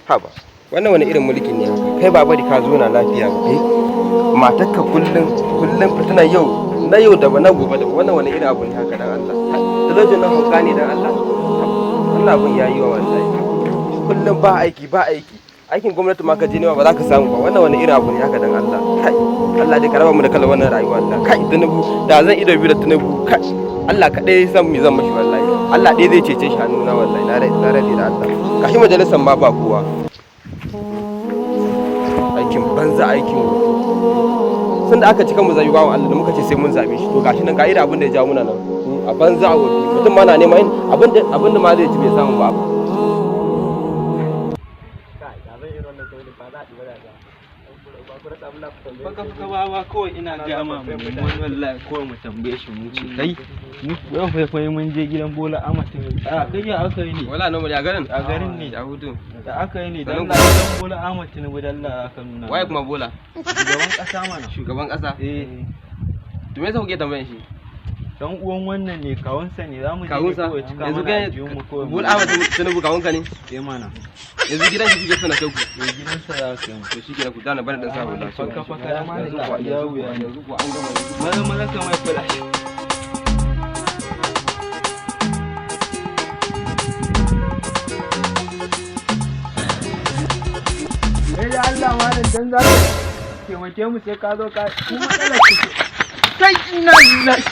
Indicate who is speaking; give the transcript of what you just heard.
Speaker 1: Haba, wannan wani irin mulkin ne haka? Kai ba bari ka zo na lafiya ba, eh? Matarka kullum kullum fitina, yau na yau da na gobe da wannan wani irin abu ne haka, dan Allah? Talaucin nan hauka ne, dan Allah. Wannan abun ya yi wa, wallahi. Kullum ba aiki, ba aiki. Aikin gwamnati ma ka je nema ba za ka samu ba. Wannan wani irin abu ne haka, dan Allah? Kai, Allah dai ka raba mu da kalar wannan rayuwa. Allah, kai, Tinubu, da zan ido biyu da Tinubu, kai, Allah kaɗai ya san me zan mashi. Wallahi Allah ɗaya zai cece shi hannuna. Wallahi na rai, na rai da Allah. Gashi majalisar ma ba kowa. Aikin banza, aikin sun da aka cika mu zabi bawan Allah da muka ce sai mun zabe shi. To gashi nan ga irin abin da ya jawo muna nan a banza a wofi. Mutum ma na neman abin da ma zai ci bai samu ba.
Speaker 2: Faka faka ba kawai ina gaya ma mu nemi wani, wallahi kawai mu tambaye shi mu ce kai mu yau fa fa mun je gidan Bola Ahmad Tinubu. A kai, ya aka yi ne?
Speaker 1: Wala no ya garin.
Speaker 2: A garin ne.
Speaker 1: Ya hutu.
Speaker 2: Da aka yi ne.
Speaker 1: Sanin
Speaker 2: dan Allah, gidan Bola Ahmad Tinubu dan Allah aka nuna.
Speaker 1: Waye kuma Bola?
Speaker 2: Shugaban kasa mana.
Speaker 1: Shugaban kasa?
Speaker 2: Eh.
Speaker 1: To me yasa kuke tambayan shi?
Speaker 2: Dan uwan wannan ne, kawunsa ne, zamu je ne
Speaker 1: Kawunsa?
Speaker 2: kawai cika
Speaker 1: Yanzu
Speaker 2: mana
Speaker 1: kai
Speaker 2: aljihun mu kawai mu.
Speaker 1: Bola Ahmad Tinubu kawunka ne?
Speaker 2: Eh mana.
Speaker 1: Yanzu gidan shi kuke so na kai ku?
Speaker 2: Eh, gidansa za ka yi.
Speaker 1: To shikenan, ku dana bana dan sa hula.
Speaker 2: Faka faka dan
Speaker 1: Yanzu
Speaker 2: Allah
Speaker 1: kuwa
Speaker 2: ya wuya ne.
Speaker 1: Yanzu kuwa an gama yanzu.
Speaker 2: Maza maza ka mai flash.
Speaker 3: Sai da Allah malam, dan za ka taimake mu sai ka zo ka ku matsalar ku ce. Kai, ina lillahi.